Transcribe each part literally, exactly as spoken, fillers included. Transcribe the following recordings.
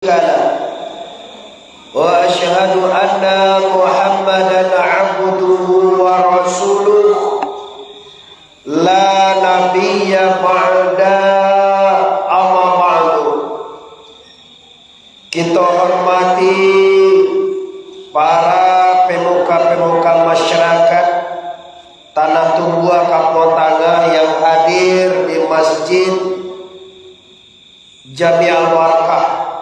شريك له، وأشهد أن محمدا عبده ورسوله، لا نبي بعده، أما بعد. Kito hormati para pemuka-pemuka masyarakat Tanah Tumbuah Kampuang Tangah yang hadir di Masjid Jami Al-Barakah.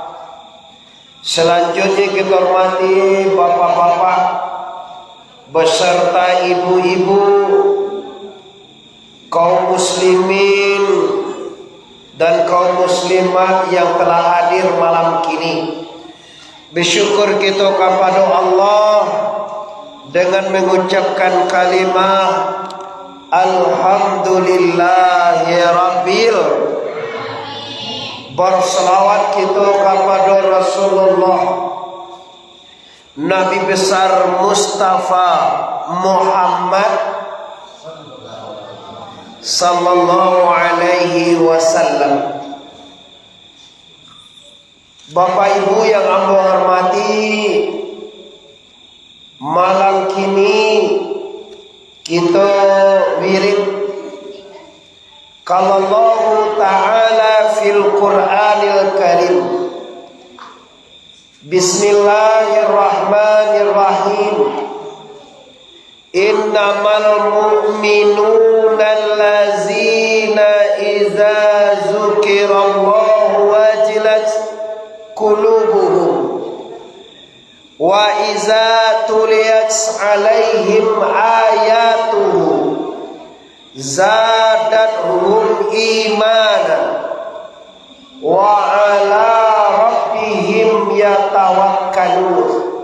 Selanjutnya kita hormati bapak-bapak beserta ibu-ibu, kaum muslimin dan kaum muslimat yang telah hadir malam kini. Bersyukur kita kepada Allah dengan mengucapkan kalimah Alhamdulillahirabbil. Berselawat kita kepada Rasulullah, Nabi besar Mustafa Muhammad sallallahu alaihi wasallam. Bapak Ibu yang ambo hormati, malam kini kita wirid. Qala Allahu Ta'ala fil Qur'anil Karim, Bismillahirrahmanirrahim. Innamal mu'minuna allazina iza zukirallahu wajilat qulubuhum, wa iza tuliyat alaihim ayatuhu zadathum imana, wa ala rabbihim yatawakkalun.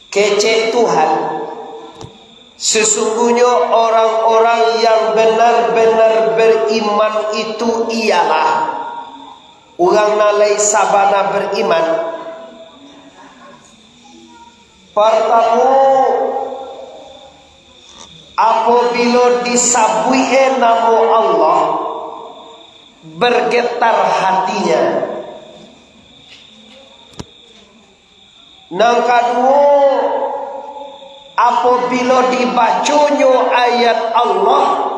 Kecek Tuhan, sesungguhnyo orang-orang yang benar-benar beriman itu ialah urang nan lai sabana beriman. Partamo, apabilo disabuik-e namo Allah, bergetar hatinya. Nan kaduo, apabilo dibaconyo ayat Allah,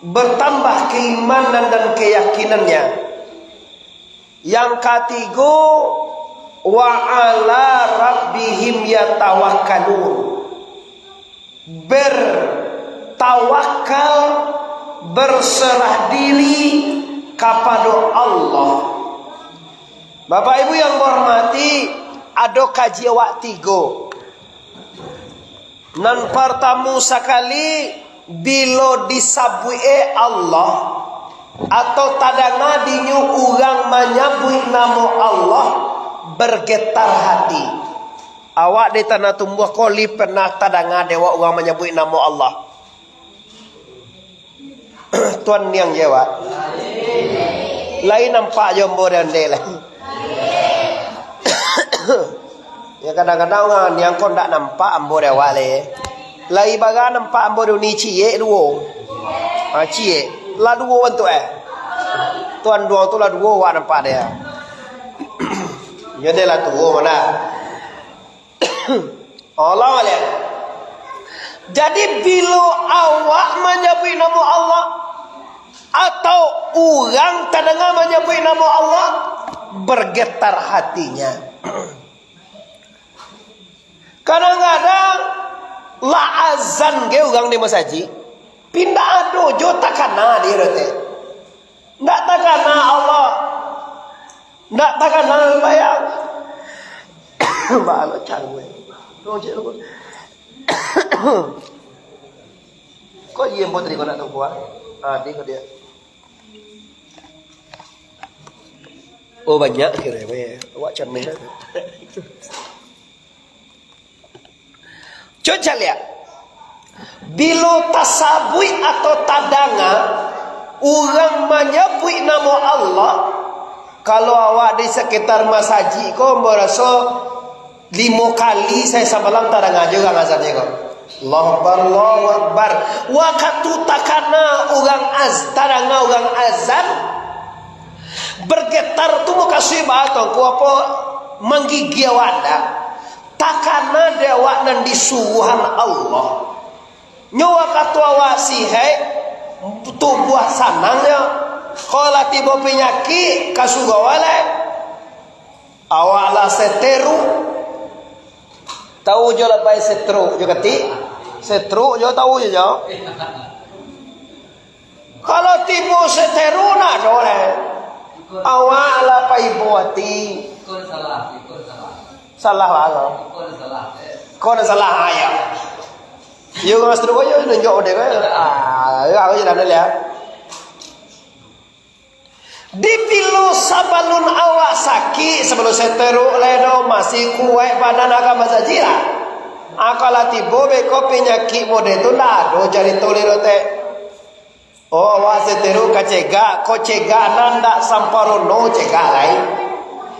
bertambah keimanan dan keyakinannya. Yang katigo, wa ala rabbihim yatawakkalun. Bertawakal, berserah diri kapado Allah. Bapak Ibu yang bahormati, ado kaji awak tigo. Nan partamo sakali, bilo disabuik-e Allah, atau tadanga dinyo urang manyabuik namo Allah, bergetar hati. Awak di Tanah Tumbuah ko lai pernah tadanga dek awak urang manyabuik namo Allah? Tuan niang je awak. Lai nampak jo ambo dek ondeh lai. Ya, kadang-kadang urang niang ko ndak nampak ambo dek awak lai. Lai bara nampak ambo dek uni ciek duo. Ha, ciek. Lah duo bantuak, eh. Tuan duo tu lah duo awak nampak dek. Yo deh lah tuo mah. Allah maliek. Jadi, bilo awak manyabuik namo Allah, atau urang tadanga manyabuik namo Allah, bergetar hatinya. Kadang-kadang lah azan ge urang di masajik, indak ado jo takana dek inyo tu. Ndak takana Allah. Ndak takana sumbayang. Baa lo caro, eh. Tolong cek dulu. Kok iya buat tadi kau nak tahu kuah? Ah, dia kau dia. Oh, banyak kira, eh. Awak cermin lah tu. Cubo caliak. Bilo tasabuik atau tadanga urang manyabuik namo Allah, kalau awak di sekitar masajik ko, ambo raso limo kali sajo samalam tadanga jo urang azannyo ko. Allahu Akbar, Allahu Akbar. Wakatu takana urang az-, tadanga urang azan, Bergetar tu mukasuik baa tu, ku apo, manggigi awak ndak? Takana dek awak nan disuruahan Allah. Nyo wakatu awak sihaik, tubuah sanangnyo, kok lah tibo pinyakik, ka surau lai. Awak lah seteruk. Tahu jo lah pai seteruk jo katik? Seteruk jo tahu jo, jo. Kalau tibo seteruk nak do lai. Awak lah pai ibo ati. Salah, bang. Kau nak salah, ayah. Yo, mas tu, yo, nunjuk dek, ah, yo, aku jalan dulu, ya. Dipilo sabalun awak sakik, sabalun seteruk lai do, masih kuaik badan agak masajik lah. Ah, kalau tibo beko pinyakik model tu, ndak ado carito lai do, tek. Oh, awak seteruk ka cegak, ko cegak nan ndak samparono cegak lai.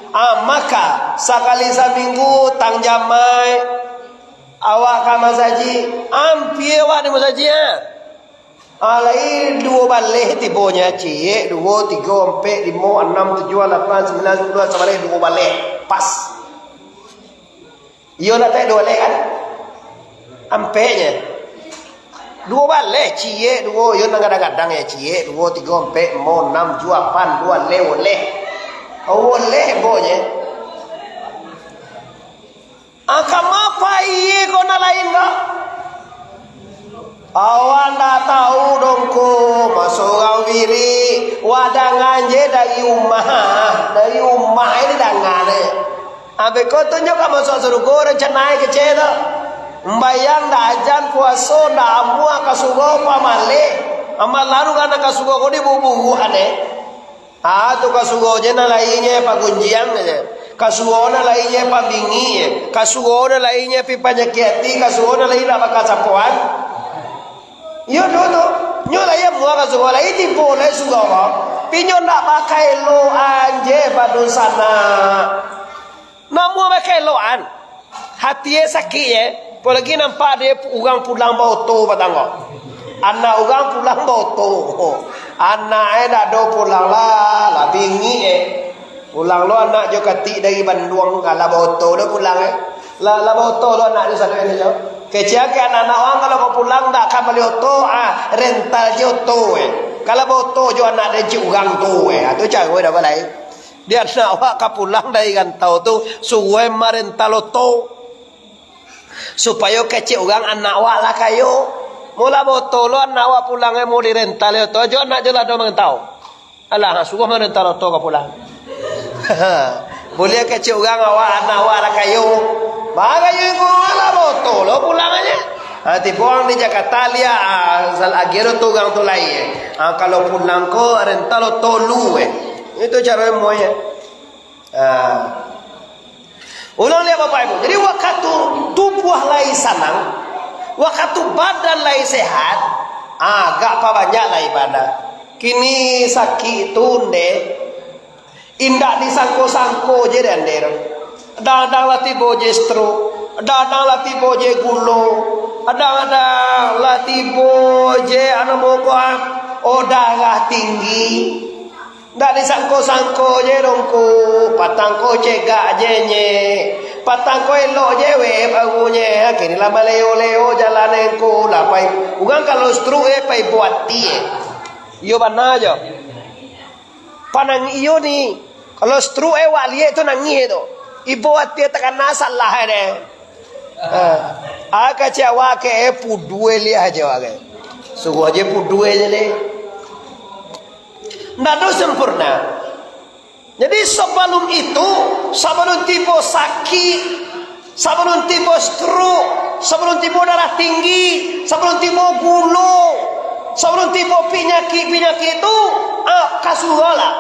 Ah, maka, sakali saminggu, tang jamaik, awak ka masajik, ampia awak di masajik, ah. Ah, lai duo baleh tibonyo, ciek, duo, tigo, ampek, limo, anam, tujuah, lapan, sambilan, sapuluah, sabaleh, duo baleh. Pas. Iyo, nak tak duo baleh, kan? Ampeknyo. Duo baleh, ciek, duo, iyo, nan gadang-gadang, yo, ciek, duo, tigo, ampek, limo, anam, tujuah, lapan, duo baleh, duo baleh. Duo baleh, bonyo. Ah, kama pai ko nan lain ko? Awak ndak tahu doh ko, maso urang wirik, wak dangan je dari umah, dari umah ini dangan eh. Abih ko tu nyo ka masuak sarugo rencana e kecek tu. Sumbayang ndak, ajan, puaso ndak, amuah ka surau pamaleh. Amal lalu kana ka surau ko di bubuhan eh. Ah, tu ka surau je nan lainyo pagunjiang je. Ka surau nan lainyo pambingik je. Ka surau nan lainyo pi panyakik ati, ka surau nan lain nak bakasapoan. Iyo tu tu. Nyo lai amuah ka surau, lai tibo lai surau. Pi nyo ndak bakaeloan je badunsanak. Namuah bakaeloan, hati e sakik e, apolai nampak ado urang pulang baoto patang ko. Anak urang pulang baoto. Anak e dak ado pulang lah, lah bingik e. Pulang lo anak jo katik dari Banduang, lah baoto lo pulang e. Lah, lah baoto lo anak tu sadonyo. Kecek anak-anak urang kalau ko pulang dak ka bali oto, ah, rental je oto e. Kalau baoto jo anak dari cik urang tu e. Ah, tu caro e dak balai. Di anak awak ka pulang dari rantau tu, suruah marental oto. Supayo kecek urang anak awak lah kayo. Mula baoto lo anak awak pulang, eh, mau dirental oto, jo anak jo lah do marentau. Alah, suruah marental oto ka pulang. Buliah kecek urang awak, anak awak lah kayo. Bakayo iko lah baoto lo pulang aja. Ha, tibo urang di Jakarta liak, ah, asal agiah tu urang tu lai, eh. Ah, kalau pulang ko rental oto lu, eh. Itu caro e muai, eh. Ah. Ulang liak Bapak Ibu. Jadi wakatu tubuah lai sanang, wakatu badan lai sehat, ah, agak pabanyak lai ibadah. Kini sakik tu ndeh, indak disangko-sangko je dek andeh tu. Kadang-kadang lah tibo je stroke, kadang-kadang lah tibo je gulo, kadang-kadang lah tibo je anu muko, ah, oh, darah tinggi. Ndak disangko-sangko je dongko, patang ko cegak je nyeh, patang ko elok je weh baru nyeh, kini lah maleo-leo jalan engko lah pai. Urang kalau stroke eh pai buati eh. Iyo bana jo. Panang iyo ni, kalau stroke eh wak liek tu nangih tu. Ibo ati takana salah eh deh. Ah, ah, kacau awak ke, eh, pudue liah aja awak ke. Suruh aja pudue aja deh. Ndak ado sempurna. Jadi sabalum itu, sabalum tibo sakik, sabalum tibo stroke, sabalum tibo darah tinggi, sabalum tibo gulo, sabalum tibo pinyakik-pinyakik tu, ah, ka surau lah.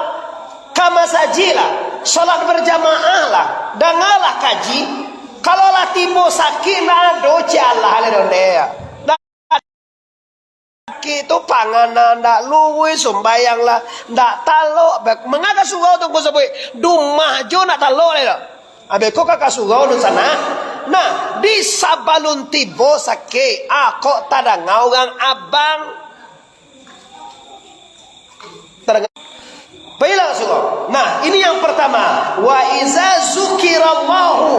Ka masajik lah, salat berjamaah lah, dangalah kaji. Kalau lah tibo sakik, ndak ado cialah lai dondeh. Sakik tu panganan ndak luruih, sumbayang lah ndak talok. Manga ka surau tu ko sabuik, dumah jo ndak talok lai doh. Abih ko ka, ka surau tu sanak. Nah, di sabalun tibo sakik, ah, kok tadanga urang abang. Tadanga. Pailah ka surau. Nah, ini yang pertama. "Wa iza zukirallahu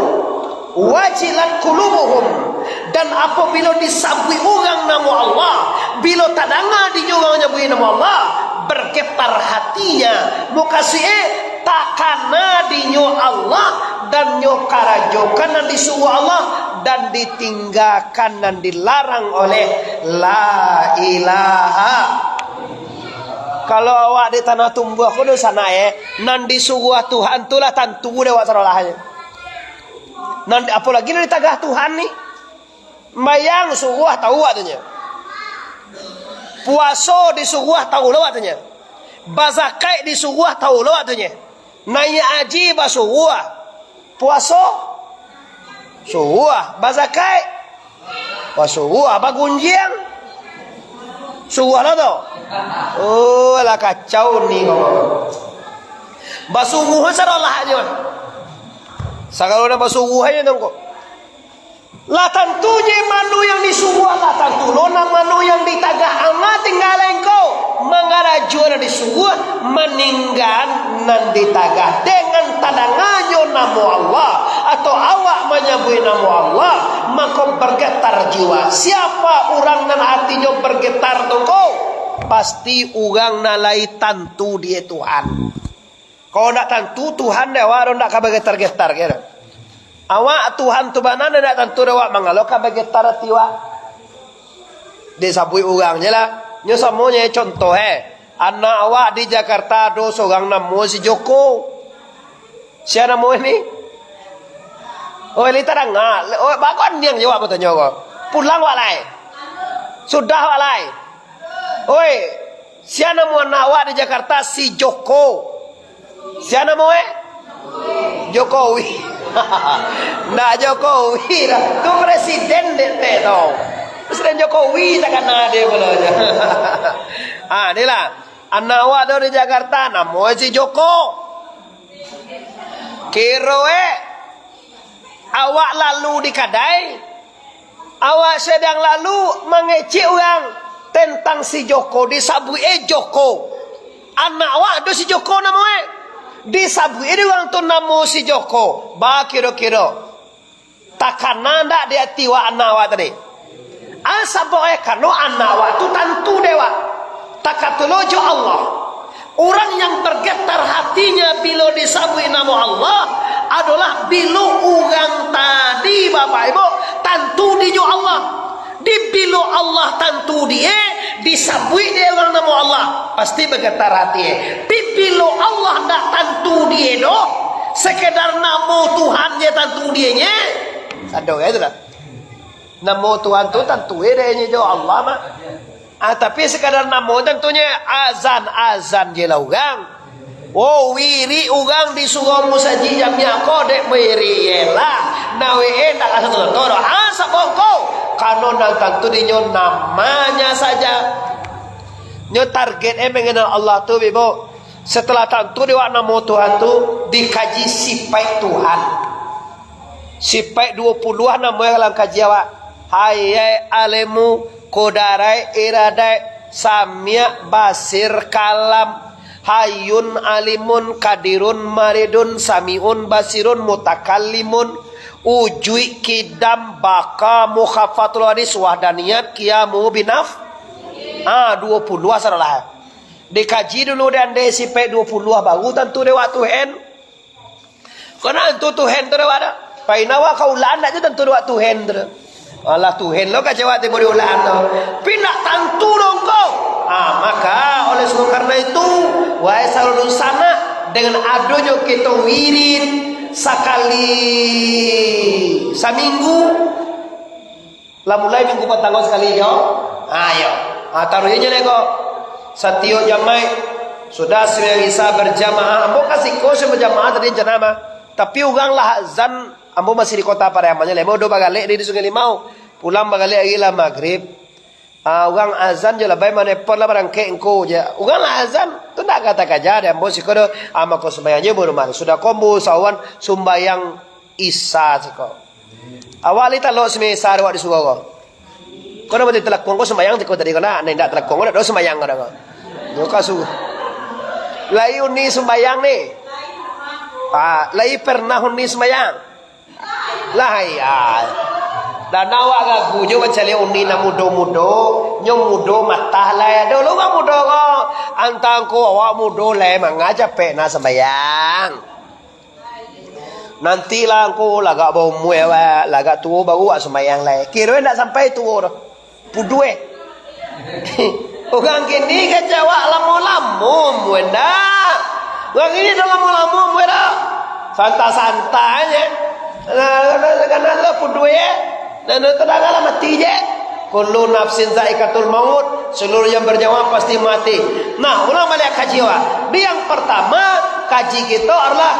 wajilat qulubuhum." Dan apabila disabuik urang namo Allah, bila tadanga dinyo urang nyabuik namo Allah, bergetar hatinya. Mukasuik e, takana dinyo Allah, dan nyo karajokan nan disuruah Allah, dan ditinggakan nan dilarang oleh la ilaha. Kalau awak di tanah tumbuah ko doh sanak, eh, nan disuruah Tuhan tu lah tantu dek awak sarolah nyo. Nan, apolagi nan ditagah Tuhan ni. Sumbayang suruah tahu awak tu nyo. Puaso disuruah tahu lo awak tu nyo. Bazakaik disuruah tahu lo awak tu nyo. Naiak haji basuruah. Puaso suruah, bazakaik basuruah, bagunjiang suruah lo tu. Oh, lah kacau ni ko. Basuruah sarolah nyo. Sagalo nan basuruah nyo tu ko. Lah tantu je mano yang disuruah, lah tantu lo nan mano yang ditagah. Ama tingga lai engkau, mangarajo nan disuruah, maningga nan ditagah. Dengan tadanganyo namo Allah, atau awak manyabuik namo Allah, mako bergetar jiwa. Siapa urang nan hatinyo bergetar tu ko? Pasti urang nan lai tantu di Tuhan. Kalau ndak tantu Tuhan dek awak, ndak ka bagetar-getar, kiro. Awak Tuhan tu bana, ndak tantu dek awak, mangalo ka bagetar ati awak. Disabuik urang je lah. Nyo samo nyo contoh, eh. Anak awak di Jakarta ado surang namo si Joko. Sia namo ni? Oh, lai tadanga. Oh, baa kok andiang je awak batanyo ko. Pulang awak lai. Sudah awak lai. Oi, sia namo anak awak di Jakarta si Joko? Sia namo, eh? Jokowi. Ndak Jokowi dah. Tu presiden dek tu. Presiden Jokowi takana dia pulo je. Ah, ni lah. Anak awak tu di Jakarta, namo si Joko. Kiro, eh, awak lalu di kadai, awak sadang lalu mangecek urang tentang si Joko, disabuik e Joko. Anak awak tu si Joko namo e. Disabuik e dek urang tu namo si Joko. Baa kiro-kiro. Takana ndak di ati awak anak awak tadi? Ah, sabab e, karano anak awak tu tantu dek awak. Takatulo jo Allah. Urang yang bergetar hatinya bilo disabuik namo Allah adolah bilo urang tadi, Bapak Ibu, tantu dinyo Allah. Di bilo Allah tantu di e, disabuik dek urang namo Allah, pasti bergetar hati e. Di bilo Allah ndak tantu di e doh, sekedar namo Tuhan je tantu di e nye, sado e tu lah. Namo Tuhan tu tantu e dek e nye jo Allah mah. Ah, tapi sekadar namo tantunyo azan, azan je lah urang. Oh, wirik urang di surau musajik jamiah ko dek wirik je lah. Nah, we, eh, ndak ka sato-sato doh. Ah, sabab ko. Karano nan tantu dinyo namanya saja. Nyo target e mengenal Allah tu, Ibu. Setelah tantu dek awak namo Tuhan tu, dikaji sipaik Tuhan. Sipaik duo puluah namo e dalam kaji awak. Hayai, Alimu, Kodarai, Iradai, Samiak, Basir, Kalam, Hayun, Alimun, Kadirun, Maridun, Samiun, Basirun, Mutakallimun, Ujuik, Kidam, Baka, Mukhafatul Hadis, Wahdaniyat, Kiamu, Binaf. Ah, duo puluah sarolah. Dikaji dulu dek andeh sipaik duo puluah, baru tantu dek awak Tuhan. Kok ndak tantu Tuhan tu dek awak dah. Paina awak ka ulaan ndak je tantu dek awak Tuhan tu dah. Alah, Tuhan lo ka jawab tibo di ulaan tu. Tapi ndak tantu doh ko. Ah, maka oleh sebab karena itu, wahai saluruh dunsanak, dengan adonyo kito wirid sakali saminggu, lah mulai minggu patang ko sakali jo. Ha, iyo. Ha, taruih je lai ko. Satiok jamaik, sudah sumbayang Isya berjamaah. Ambo ka siko sumbayang berjamaah tadi rencana mah. Tapi urang lah azan, ambo masih di Kota Pariaman je lai. Ambo duo bagalek di, di Sungai Limau. Pulang bagalek ari lah magrib. Ah, urang azan je lah, bai manepon lah barangkek engko je. Urang lah azan, tu ndak ka takaja dek ambo siko doh. Ah, mako sumbayang je di rumah. Sudah ko ambo sawan sumbayang Isya siko. Awak lai talok sumbayang Isya awak di surau ko. Ko dah mati talakuang ko sumbayang siko tadi ko nak, nah, indak talakuang ko dak doh sumbayang ko dah ko. Yo ka su-, Lai uni sumbayang ni? Ah, lai pernah uni sumbayang? Lah, iya. Dan awak gagu jo mancaliak uni nan mudo-mudo, nyo mudo matah lai. Ado lo urang mudo ko. Antang ko awak mudo lai, manga capek nak sambayang. Nantilah angko lagak baumua awak, lagak tuo baru awak sumbayang lai. Kiro ndak sampai tuo doh. Pudueh. Urang kini kecek awak lamo-lamo umua ndak. Urang kini dah lamo-lamo umua dah. Santai-santai je. Nah, karano lah pudueh. Nah, nah, tadanga lah mati je. Kullu nafsin zaikatul maut. Seluruh yang bernyawa pasti mati. Nah, ulang baliak kaji awak. Di yang pertama, kaji kito adalah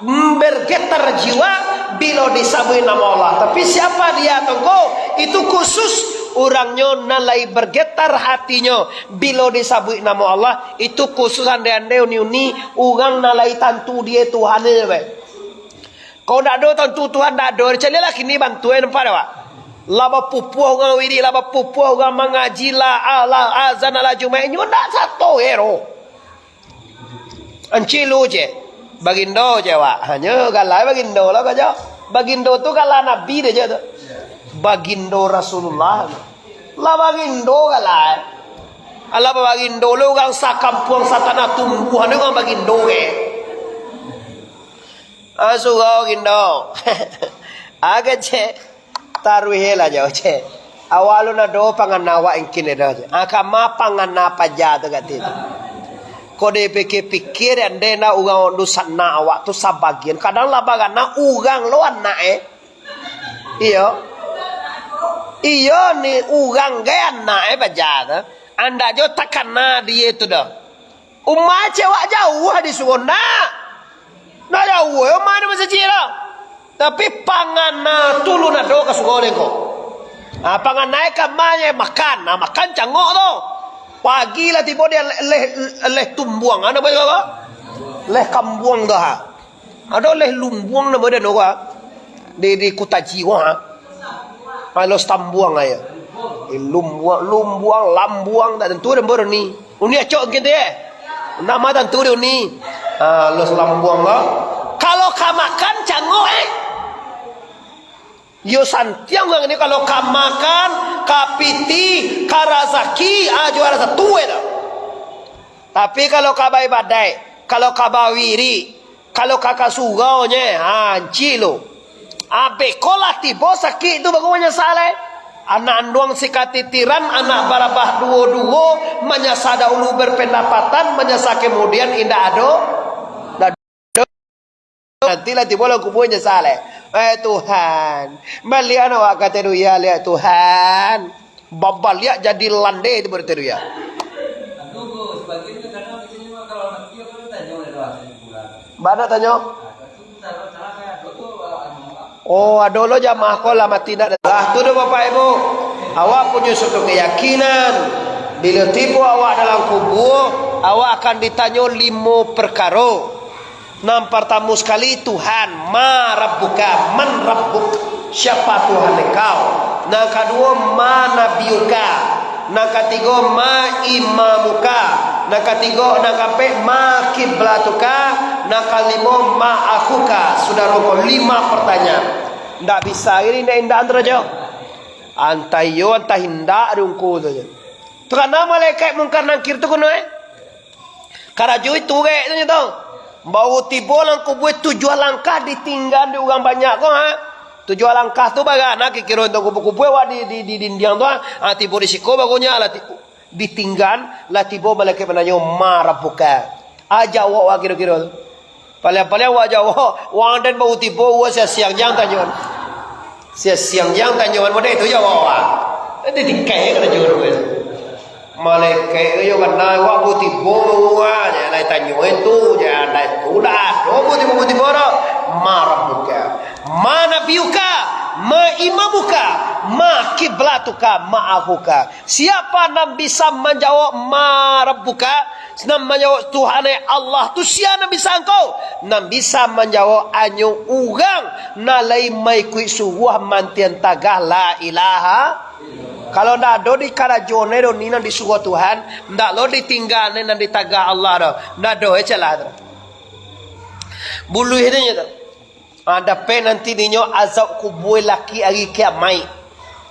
mm, bergetar jiwa bilo disabuik namo Allah. Tapi siapa dia tu ko? Itu khusus urangnyo nan lai bergetar hatinyo bilo disabuik namo Allah. Itu khusus ande-ande uni-uni urang nan lai tantu dia Tuhan ni, be. Kok ndak ado tantu Tuhan, ndak ado. Caliaklah kini bantuan nampak dak, Pak? Lah bapupuah urang wirid, lah bapupuah urang mangaji, lah, ah, lah azan, lah Jumaik, nyo ndak sato ero. Ancilu je. Bagindo je awak. Hanyo galai bagindo lah kajo. Bagindo tu galai Nabi dia je tu. Bagindo Rasulullah. Lah bagindo galai. Alah bagindo lo urang sakampuang satanah tumbuah ni urang bagindo ke. Ah, surau gindo. Agak cek. Taruih lah jo, cek. Awak alun ado pangana awak ingkin ado, cek. Ah, kama pangana paja tu gati tu. Kok dipikia-pikia, ande nak urang dusanak awak tu sabagian. Kadang lah bagana urang lo anak, eh. Iyo. Iyo ni urang gai anak, eh, paja tu. Andak jo takana dia tu dah. Umah cewak jauah di surau, ndak? Ndak jauah, umah di masajik lah. Tapi pangana tulun ado ka surau deh ko. Ah, pangana e ka ma e makan. Ah, makan cangok tu. Pagi lah tibo di leh, leh, leh tumbuang. Ah, namo e ko? Leh kambuang tu, ha. Ado leh lumbuang namo e ko, ha. Di, di Kutaji ko, ha. Ah, los tambuang ayo. Eh, lumbuang, lumbuang, lambuang, tak tantu namo e ni. Uni acok mungkin tu, eh? Nama tantu dia uni. Ah, los lambuang lah. Kalau ka makan cangok, eh? Yo santiang urang ni kalau ka makan, ka piti, ka razaki, ah, juara satu, eh, dah. Tapi kalau ka baibadaik, kalau ka bawirik, kalau ka ka surau nye, ha, ancik lo. Abih ko lah tibo sakik tu baru manyasa lai. Anak anduang si katitiran, anak barabah duo-duo, manyasa dahulu berpendapatan, manyasa kemudian indak ado. Nanti lah tibo lah kubua nyasa lai. Eh, Tuhan, baliak awak ka Teduya liak, Tuhan. Babaliak jadi landai tu baru Teduya. Bana tanyo. Oh, ado lo jamaah ko lah mati ndak datang. Lah tu doh Bapak Ibu. Awak punyo suatu keyakinan, bila tibo awak dalam kubua, awak akan ditanyo limo perkaro. Nan partamo sakali, Tuhan, ma rabbuka, man rabbuk, siapa Tuhan engkau? Nan kaduo, ma nabiyuka. Nan katigo, ma imamuka. Nan katigo, nan kaampek, ma kiblatuka. Nan kalimo, ma akhuka. Sudaro ko, lima pertanyaan. Ndak bisa iri, ndak indak antara jo. Antah iyo, antah indak di ungku tu je. Tu karano malaikat Mungkar Nangkir tu kuno, eh? Karajo itu rek tu nyo tu. Baru tibo dalam kubua tujuah langkah ditinggan di urang banyak ko, ha. Tujuah langkah tu bara, nah, kiro-kiro tu kubua-kubua awak di, di, di dindiang tu, ha. Ha, tibo di siko baru nyo lah ti-, ditinggan, lah tibo malaikat mananyo, "Ma rabbuka?" Ah, jawab awak kiro-kiro tu. Paliang-paliang awak jawab, wang den baru tibo, awak siang-siang jang tanyoan. Siang-siang jang tanyoan, model itu jawab awak. Nanti tikai karajo tu. Malaikat tu yo kana, awak baru tibo, awak je lai tanyo itu, je lai tu lah. Awak baru tibo, baru tibo dah. Ma rabbuka, ma nabiyuka, ma imamuka, ma kiblatuka, ma akhuka. Siapa nan bisa manjawab ma rabbuka? Nan manjawab Tuhan e Allah tu sia nan bisa angkau? Nan bisa manjawab anyo urang nan lai maikuik suruah mantian tagah la ilaha. Kalau ndak ado di karajo ne do ni nan disuruah Tuhan, ndak lo ditingga ne nan ditagah Allah do. Ndak ado, eh, celah tu. Buluih tu nyo tu. Ah, dapek nanti dinyo azab kubua laki ari kiamaik.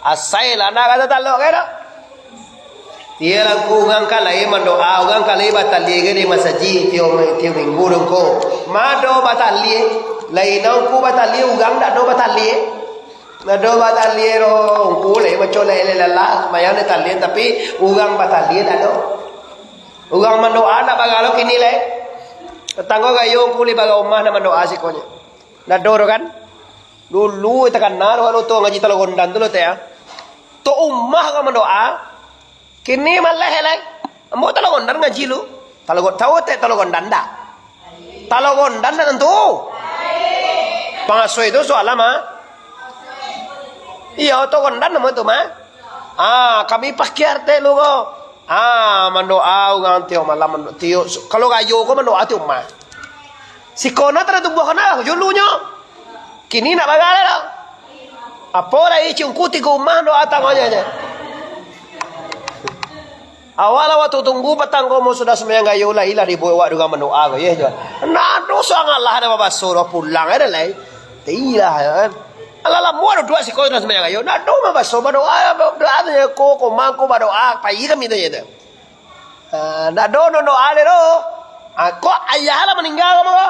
Asai lah nak kata talok ke dak? Iyolah, urang ka lai mandoa, urang ka lai batahlia ke di masajik tiok, tiok minggu tu ngko. Ma ado batahlia? Lai na ngko batahlia, urang ndak ado batahlia. Ndak ado batahlia doh, ngko lai maco lai lalah, sumbayang di tahlia, tapi urang batahlia ndak ado. Urang mandoa ndak bara lo kini lai. Tatanggo gayo ngko lai bara umah nak mandoa sikonyo. Ndak ado doh kan? Dulu takana doh, ado tu ngaji Talogondan tu lo teh, ah. Tok umah ka mandoa, kini maleh lai. Ambo Talogondan ngaji lu. Talogon-, tahu teh Talogondan ndak? Talogondan ndak tantu. Pangasuih tu soalan mah. Iyo, Talogondan namo tu mah. Ah, kami pakiar teh lu ko. Ah, mandoa urang tiok malam, mando-, tiok su-, kalau gayo ko mandoa tiok mah. Siko na taratumbuah kana, julunyo. Kini ndak bara lai doh. Apo lai cungku tigo umah doa tangonyo je. Awak lah wakatu tunggu patang ko, mau sudah sumbayang gayo lah, ilah dibuek awak doh mandoa ko, ye jo. Ndak ado suang alah ado babaso doh pulang ado lai. Ilah, ya kan. Alah lamo ado duduak siko sudah sumbayang gayo. Ndak ado babaso, badoa, doa tu je ko, ko mangko badoa, pai kami tu je tu. Ah, ndak ado nan doa lai doh. Ah, kok ayah lah maningga ka mah ko?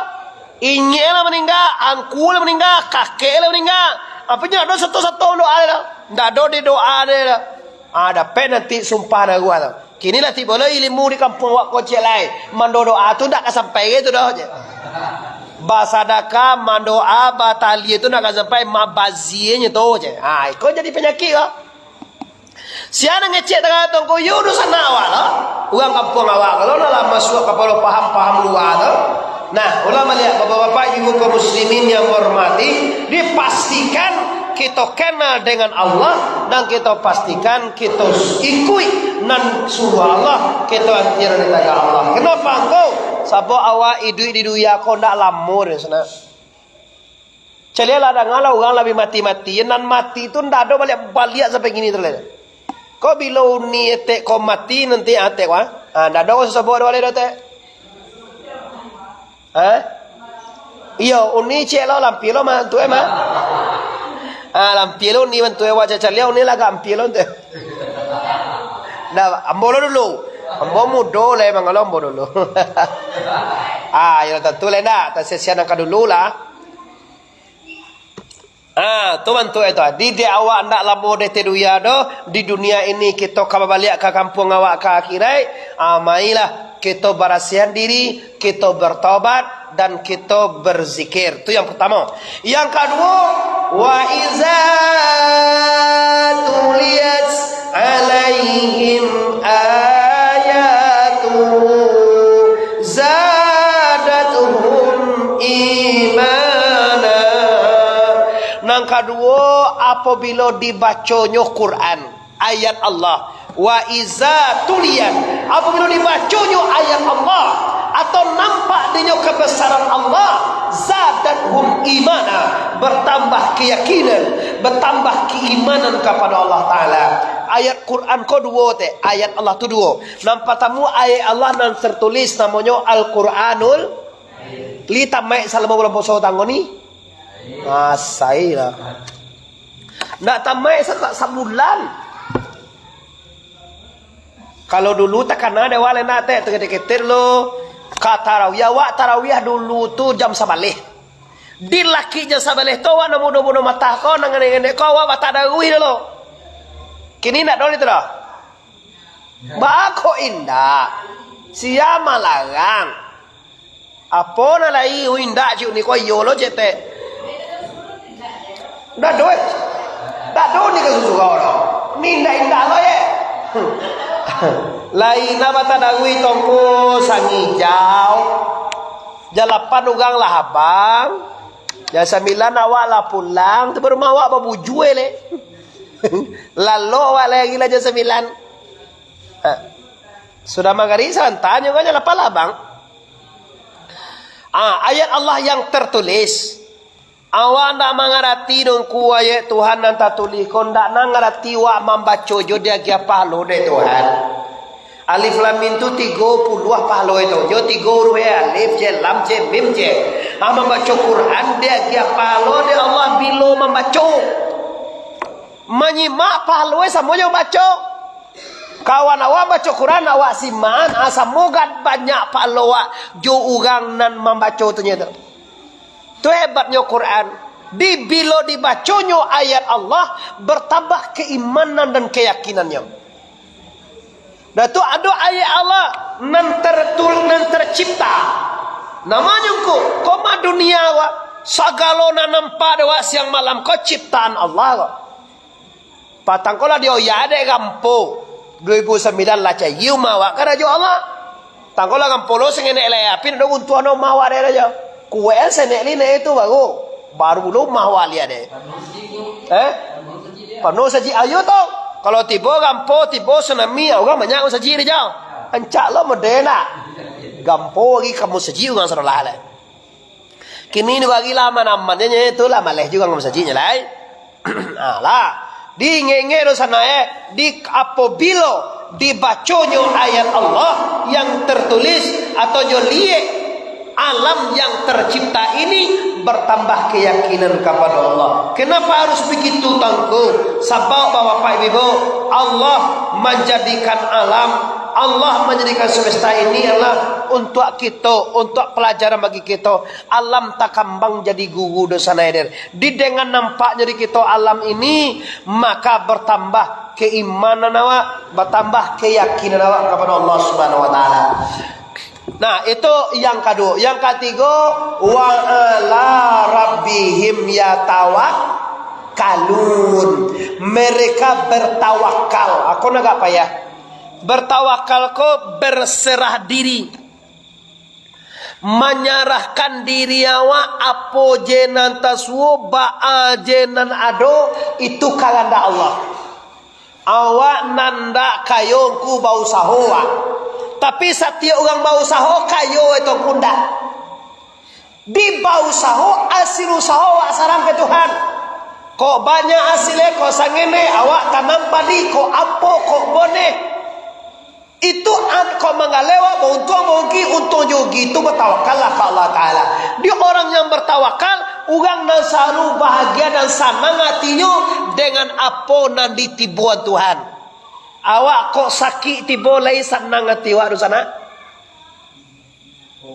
Inyiak lah maningga, angku lah maningga, kakek lah maningga. Apo nyo ndak ado sato-sato doa lai doh. Ndak ado di doa lai doh. Ah, dapek nanti sumpah naruah tu. Kini lah tibo lo ilimu di kampuang awak ko ciek lai. Mandoa tu ndak ka sampai tu doh, je. Basadakah, mandoa, batahlia tu ndak ka sampai, mabazianyo tu, je. Ah, iko jadi panyakik ko. Sia nan ngecek tangah tu ko, yo dunsanak awak lo. Urang kampuang awak ko lo, nan lah masuak kapalo paham-paham lua tu. Nah, ulah maliek bapak-bapak, ibu kaum muslimin yang hormati, dipastikan kito kenal dengan Allah, dan kito pastikan kito ikuik nan suruah Allah, kito antian nan ditagah Allah. Kenapa angko? Sabab awak iduik di dunia ko ndak lamo doh, sanak. Caliak lah, danga lah, urang lah bi mati-mati. Nan mati tu ndak ado baliak-baliak sampai kini tu lai. Ko bilo uni etek ko mati nanti atek ko, ha? Ha, ndak ado ko sasobok ado baliak do etek. Ha? Iyo, uni ciek lo, lampia lo mah, tu eh mah. Ha, lampia lo uni bantuak eh, wak caliak uni lah agak ampia lo tu. Dah, ambo lo dulu. Ambo mudo lah emang lo ambo dulu. Ah, iyo tantu lah ndak, tak sia-sia nan ka dulu lah. Ah, tu bantuak itu. Di, di awak ndak lamo deh teh dunia doh. Di dunia ini kito ka babaliak ka kampuang awak ka akhirat. Ah, mailah kito barasiahan diri, kito bertobat, dan kito berzikir. Tu yang pertama. Yang kaduo, wa iza tuliyat alaihim ayatuhu zadatuhum imana. Nan kaduo, apabilo dibaconyo Quran, ayat Allah, wa iza tuliyat, apabilo dibaconyo ayat Allah, atau nampak dinyo kabasaran Allah, zadatuhum imana, bertambah keyakinan, bertambah keimanan kepada Allah Ta'ala. Ayat Quran ko duo teh, ayat Allah tu duo. Nan partamo ayat Allah nan tertulis namonyo Al-Quranul. Li tamaik salamo bulan puaso tangah ni? Asai lah. Ndak tamaik sa-, sa-, sabulan. Kalau dulu takana dek awak lai ndak, tek, ketek-ketek lo. Ka tarawih, awak tarawih dulu tu jam sabaleh. Di lakik jam sabaleh tu awak nan mudo-mudo matah ko, nan nganek-nganek ko, awak batadaruih dulu. Kini ndak doh itu doh. Baa kok indak? Sia malarang. Apo nan lai, ui, indak ciek ni ko iyo lo cetek. Ndak doh, eh. Ndak doh ni ka susu kau doh. Ni indak-indak lo, ye. Lai na batadaruih tongko sangijau. Jam lapan urang lah abang. Jam sambilan awak lah pulang. Tu baru awak babujua, le. Lalok awak lai lah jam sambilan. Ha. Sudah magarib, santanyo kan, lapeh lah, Bang. Ah, ayat Allah yang tertulis. Awak ndak mangarati dongku ayat Tuhan nan tatulih ko, ndak nan ngarati wak mambaco jo diagiah pahalo dek Tuhan. Alif Lam Mim tu tigo puluah pahalo itu, jo tigo huruf e, alif je, lam je, mim je. Ah, mambaco Quran diagiah pahalo dek Allah bilo mambaco. Manyimak pahalo e samo jo baco. Kawan awak baco Quran, awak simaan, ah, samo gak banyak pahalo awak jo urang nan mambaco tu nyo tu. Tu hebatnyo Quran. Di bilo dibaconyo ayat Allah, bertambah keimanan dan keyakinannyo. Dah tu ado ayat Allah nan tertul-, nan tercipta. Namonyo ko, ko mah dunia ko, sagalo nan nampak dek awak siang malam ko ciptaan Allah ko. Patang ko lah dioyak dek gampo. Duo ribu sambilan lah cayia umah awak karajo Allah. Tang ko lah gampo lo sangenek lai api, ndak ado runtuah no umah awak dek rajo. Kuek an sanek linek itu baru. Baru lo umah awak liak dek. Eh? Panuah sajik ayo tu. Kalau tibo gampo, tibo tsunami, urang banyak masajik di jauh. Ancak lo mode nak. Gampo lagi ka masajik urang sadolah lai. Kini ni bagi lah aman-aman je, nyo tu lah maleh juo ka masajik nyo lai. Ah, lah. Diingek-ingek doh sanak e, di, apobilo dibaconyo ayat Allah yang tertulis atau nyo liek alam yang tercipta ini, bertambah keyakinan kepada Allah. Kenapa harus begitu, Tuangku? Sabab, Bapak Ibu, Allah manjadikan alam, Allah manjadikan semesta ini adalah untuak kito, untuak pelajaran bagi kito. Alam takambang jadi guru doh sanak e. Di dengan nampaknyo di kito alam ini, maka bertambah keimanan awak, bertambah keyakinan awak kepada Allah Subhanahu wa Taala. Nah, itu yang kaduo. Yang katigo, wa ala rabbihim yatawakkalun. Mereka bertawakal. Ako nan agak payah. Bertawakal ko berserah diri. Manyarahkan diri awak, apo je nan tasuo, baa je nan ado, itu kahandak Allah. Awak nan ndak kayo, ngku bausaho awak. Tapi satiok urang bausaho, kayo itu ngku ndak. Di bausaho, asil usaho awak sarahkan ka Tuhan. Kok banyak asil e, kok sangenek, awak tanam padi, kok apo, kok boneh. Itu an-, kok manggaleh awak, bauntuang, barugi, untuang jo rugi, itu batawakallah ka Allah Taala. Di orang yang bertawakal, urang nan salalu bahagia dan sanang atinyo dengan apo nan ditiboan Tuhan. Awak kok sakik tibo, lai sanang ati awak tu sanak?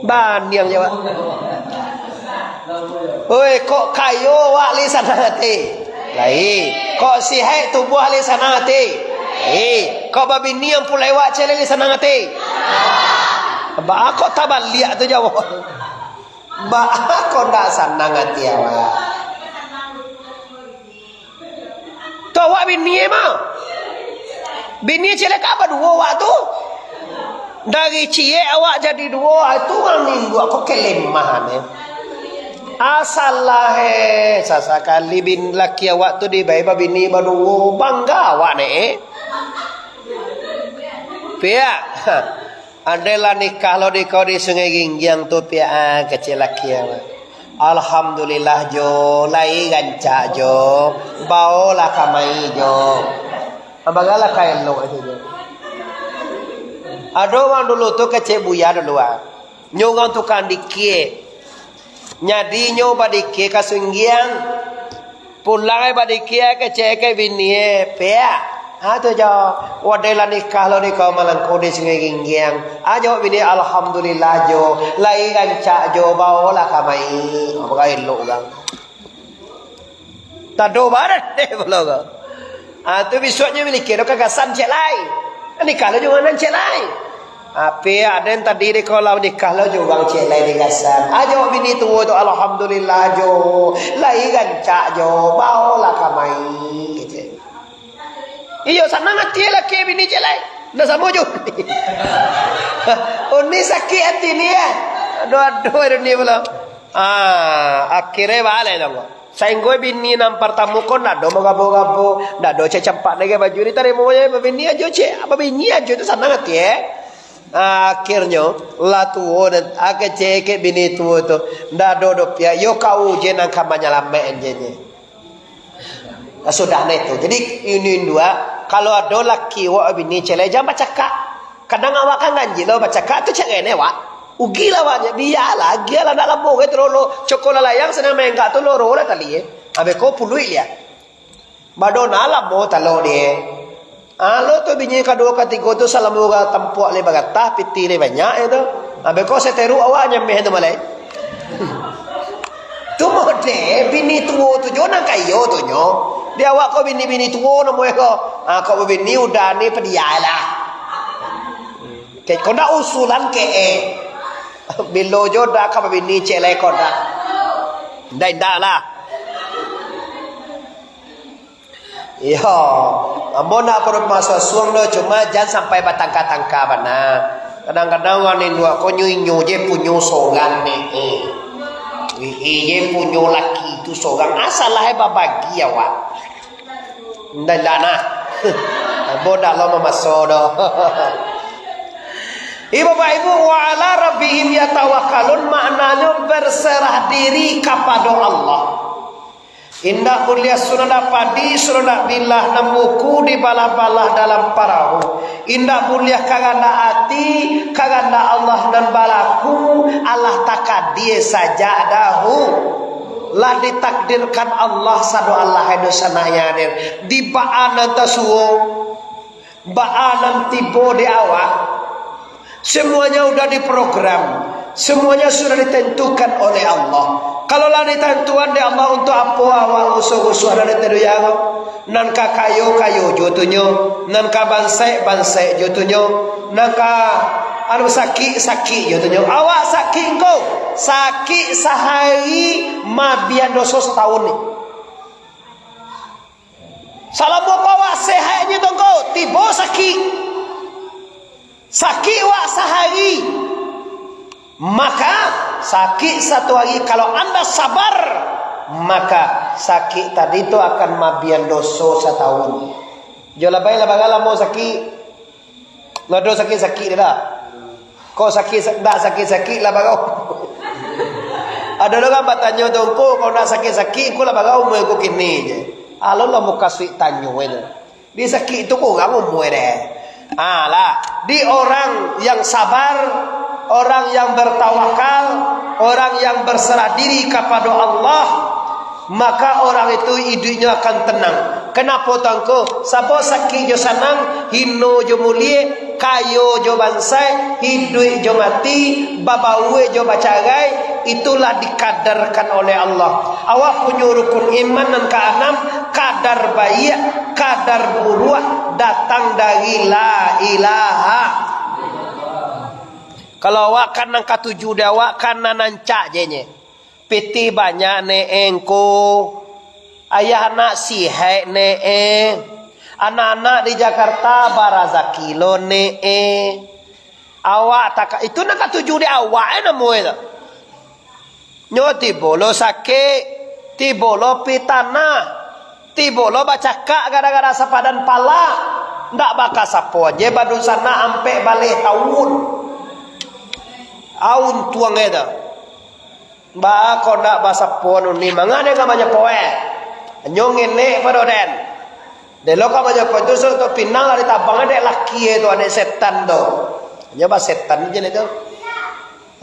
Baniang jo awak. Oi, kok kayo awak lai sanang ati? Lai. Kok sihaik tubuah lai sanang ati? Lai. Kok babini ampun lai awak ciek lai sanang ati? Baa kok tabaliak tu jo awak? Baa kok ndak sanang ati awak? Tu awak bini e mah. Bini ciek lai ka baduo awak tu. Dari ciek awak jadi duo, ah, tu urang induak ko kalemahan e. Asalah e, sasakali bin-, laki awak tu dibai babini baduo, bangga awak ne e. Piak. Ado lah nikah lo di kau di Sungai Ginggiang tu, piak, ah, kecek laki awak. Alhamdulillah jo, lai rancak jo, baolah kamari jo. Abagalah ka elok itu jo. Ado urang dulu tu kecek buya dulu ah. Nyo urang tukang dikie. Nyadinyo badikie ka Sunggiang. Pulang ai badikie, kecek ka bini e, "Piak, ha tu jo, wadai lah nikah lo di kau malangko di Sungai Ginggiang." Ha jawab bini, "Alhamdulillah jo, lai rancak jo, baolah kamai." Ha, bagai elok urang. Tado badan deh pulo ko. Ha, tu bisuaknyo milikia do kagasan ciek lai. Nikah lo jo nan ciek lai. Api aden tadi di kolam nikah lo jo urang ciek lai di gasan. Ajo bini tuo tu, "Alhamdulillah jo, lai rancak jo, baolah kamai," kecek. Iyo, sanang ati laki bini ciek lai. Ndak samo jo. Uni sakik ati ni, eh. Aduh, aduh, aduh, ni pulo. Ah, akhirnyo baleh dong. Sainggo bini nan partamo ko ndak do magabo-gabo, ndak do cacampak lagi baju ni, tarimo je babini ajo, cek. Babini ajo tu sanang ati, eh. Akhirnyo, lah tuo, nan, ah, kecek bini tuo tu, ndak ado doh piak, yo kau je nan ka manyalamaik je, je. Nah, sudah nah itu. Jadi, induak-induak, kalau ado laki awak bini celai, jan bacakak. Kadang awak kan ganjil lo bacakak, tu cerai neh awak. Ugi lah awaknyo, bialah, agiah lah, ndak lamo gai tu loro. Cako lalayang sadang maenggak tu loro lah tali, eh. Abih ko puluik liak. Madona lamo talok di, eh. Alo tu bini kaduo katigo tu salamo urang tampuak lai bagatah, pitih lai banyak, eh, tu. Abih ko seteruk awak nyameh tu malai. Tu model bini tuo tu jo nan kayo tu nyo. Di awak ko bini-bini tuo namo ko. Ah, kok babini udah ni padialah. Ke, kok ndak usulan ke, eh. Bilo jo dah ka babini celai kok ndak. Ndak, ndak lah. Iyo, ambo ndak paruah masuak suang doh, cuma jan sampai batangka-tangka bana. Kadang-kadang urang induak ko nyo inyo je punyo sorang ni, eh. Wi-, eh, je punyo laki tu sorang, asalah eh babagi awak. Ndak, ndak nah. Ambo ndak lo mamaso doh. Ibu bapak ibu, wa ala rabbihim yatawakkalun, maknanyo berserah diri kapado Allah. Indak buliah sunadak padi, sunadak bilah nan buku dibalah-balah dalam parahu. Indak buliah karandak ati, karandak Allah nan balaku, alah takadie sajak dahu. Lah ditakdirkan Allah sado alah, hai dunsanak yang hadir. Di baa nan tasuo, baa nan tibo di awak, semuanya udah diprogram, semuanya sudah ditentukan oleh Allah. Kalau lah ditentuan dek Allah, untuk apo awak rusuah-rusuah dari taduya ko? Nan ka kayo, kayo jo tu nyo, nan ka bansaik, bansaik jo tu nyo, nan ka anu sakik, sakik jo tu nyo. Awak sakik ko, sakik sahari mabian doso satahun ni. Salamo ko awak sehat nyo tu ko, tibo sakik. Sakik wak sahari, maka sakik satu hari, kalau anda sabar, maka sakik tadi tu akan mabian doso satahun. Jo labai lah bara lamo sakik. Ndak ado sakik-sakik dah. Kok sakik, ndak sakik-sakik lah bara. Ado urang batanyo tu, "Ngku, kok ndak sakik-sakik, ngku lah bara umua ngku kini?" je. Alo lah mukasuik tanyo itu. Di sakik tu kurang umua deh. Ah, lah. Di orang yang sabar, orang yang bertawakal, orang yang berserah diri kepada Allah, maka orang itu iduiknyo akan tenang. Kenapo tu ngku? Sabab sakik jo sanang, hino jo mulie, kayo jo bansaik, iduik jo mati, babaua jo bacarai, itulah dikadarkan oleh Allah. Awak punyo rukun iman nan kaanam, kadar baiak, kadar buruak, datang dari la ilaha. Kalau awak kan nan katuju di awak kan nan rancak je nye. Pitih banyak ne, eh, ngku. Ayah anak sihaik ne, eh. Anak-anak di Jakarta barazaki lo ne, eh. Awak taka-, itu nan katuju di awak, eh, namo itu. Nyo tibo lo sakik, tibo lo pi tanah, tibo lo bacakak gara-gara sapadan pala. Ndak bakasapoan je badunsanak ampek baleh taun. Aun tuang itu. Ba, kok ndak basapo anu ni, manga den ka manyapo, eh? Nyo ngenek pado den. Delo ka manyapo tu, so tu pinang lah ditabang dek laki tu, dek setan tu. Nyo basetan je lah tu.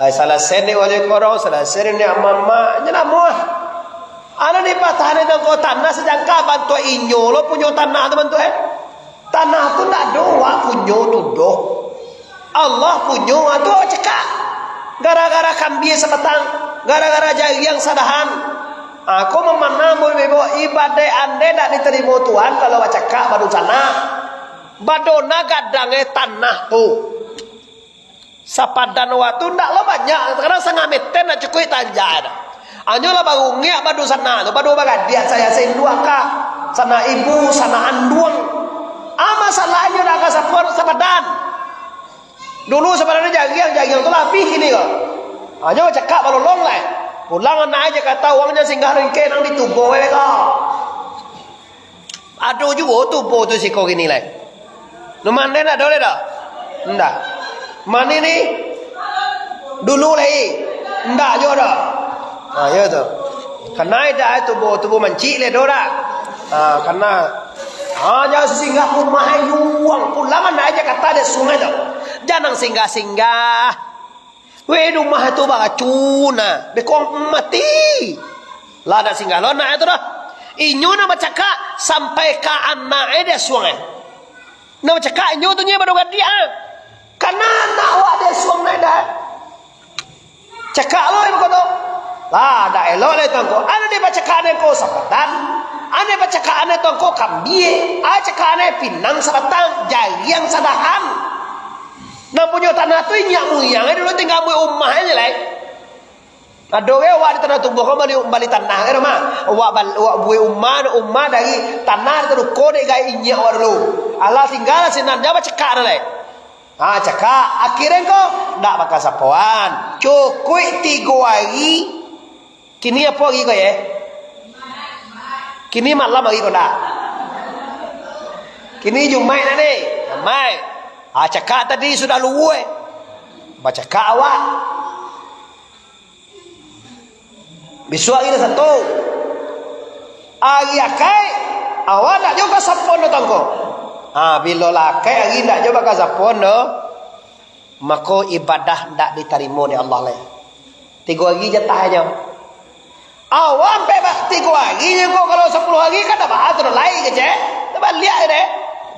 Ai, salasai dek wali korong, salasai dek amak-amak, nyo namuah. Anu dipatahan itu ko tanah sajangka bantuak inyo lo punyo tanah tu bantuak, eh? Tanah tu ndak ado wak punyo tu doh. Allah punyo, ah, tu awak cakak. Gara-gara kambia sabatang, gara-gara jariang sadahan. Aku mamanah mun ibo ibadah ande ndak ditarimo Tuhan kalau awak cakak badunsanak. Badona gadang, eh, tanah tu. Sapadan awak tu ndak lo banyak, kadang sangameten lah cukuik tanjak tu. Anyo lah barungiak badunsanak tu, baduo baradiak, sayo sainduak ka, sanak ibu, sanak anduang. Ah, masalahnyo dak ka sapo-, sapadan. Dulu sapadan tu jariang, jariang tu lah abih kini ko. Anyo cakak balolong lai. Pulang anak aja kata urang jan singgah ringkeh nang ditubo we ko. Ado juo tubo tu siko kini lai. Numan den ado lai dak? Ndak. Mani ni? Dulu lai. Ndak jo dah. Ha, yo tu. Kana ida ai tubuah, tubuah mancik lai do dah. Ha, kana. Ha, jan singgah rumah ai yuang. Pulang anak ai Jakarta dek sungai tu. Jan singgah-singgah. Weh, rumah tu baracun nah. Beko mati. Lah ndak singgah lo anak ai tu dah. Inyo nak bacakak sampai ka anak ai dek sungai. Nak bacakak inyo tu nyo baru gadiak ah. Kana anak awak dek sungai dah. Cakak lo yang kau tu. Lah, dak elok lai tu angko. Ado dipacakak-an ko sapadan. Ado dipacakak-an tu angko kambie. Ado cakak-an pinang sabatang, jariang sadahan. Nan punyo tanah tu inyak muyang ai dulu tingga buek umah ai lai. Ado ge awak di Tanah Tubuah ko bali, bali tanah ge mah. Awak bal-, awak buek umah, umah dari tanah tu duko dek gaek inyak awak dulu. Alah tingga lah sinan, jan bacakak dah lai. Ha, cakak, akhirnyo ko, ndak bakasapoan. Cukuik tigo ari. Kini apo ari ko, ye? Kini malam ari ko, ndak? Kini Jumaik nah, ni. Jumaik. Ha, cakak tadi sudah luweh. Bacakak awak. Bisuak ari lah satu. Ari akaik, awak ndak jo kasapoan do tu angko. Ha, bilo lah akaik ari ndak jo bakasapoan do, mako ibadah ndak ditarimo dek Allah lai. Tigo ari jatahnyo. Awak ampek ba-, tigo ari je ko, kalau sapuluah ari kan ndak baa tu do lai kecek. Ndak baliak je deh.